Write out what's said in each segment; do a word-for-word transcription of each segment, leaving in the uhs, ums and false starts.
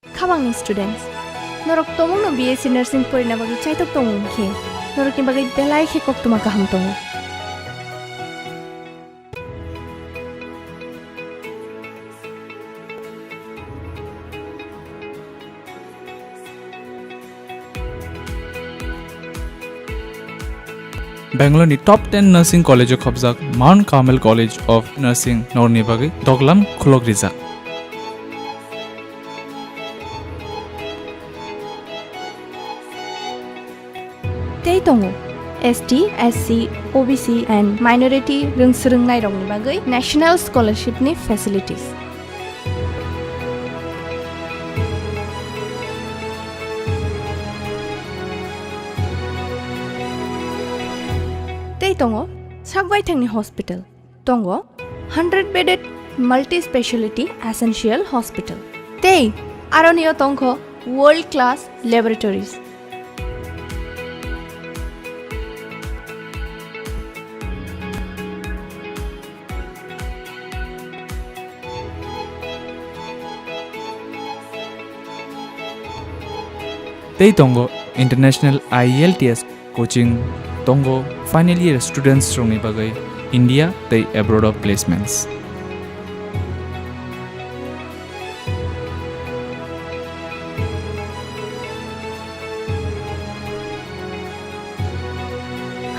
Khabangni students, norok tongmungno B S C nursing porina bagwi chaitok tongo hwnkhe, norokni bagwi belai khe koktwma kaham tongo. Bangalore ni top ten nursing college o khopjak Mount Carmel College of Nursing norni bagwi doglam khulok rijak. Tei tongo S T, S C, O B C and minority rwng swrwngnairokni bagwi national scholarship ni facilities. Tei tongo sakbaithangni hospital. Tongo hundred bedded multi-speciality essential hospital. Tei aronio tongkho world class laboratories. Tei tongo international I E L T S coaching tongo final year students rokni bagwi India tei abroad of placements.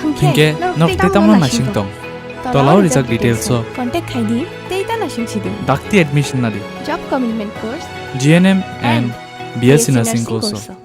Hwnkhe norok tei tamno naising tong? Tolao rijak details o contact khai di tei ta naising si di. Dakti admission na di. Job commitment course, G N M and B S C nursing course o.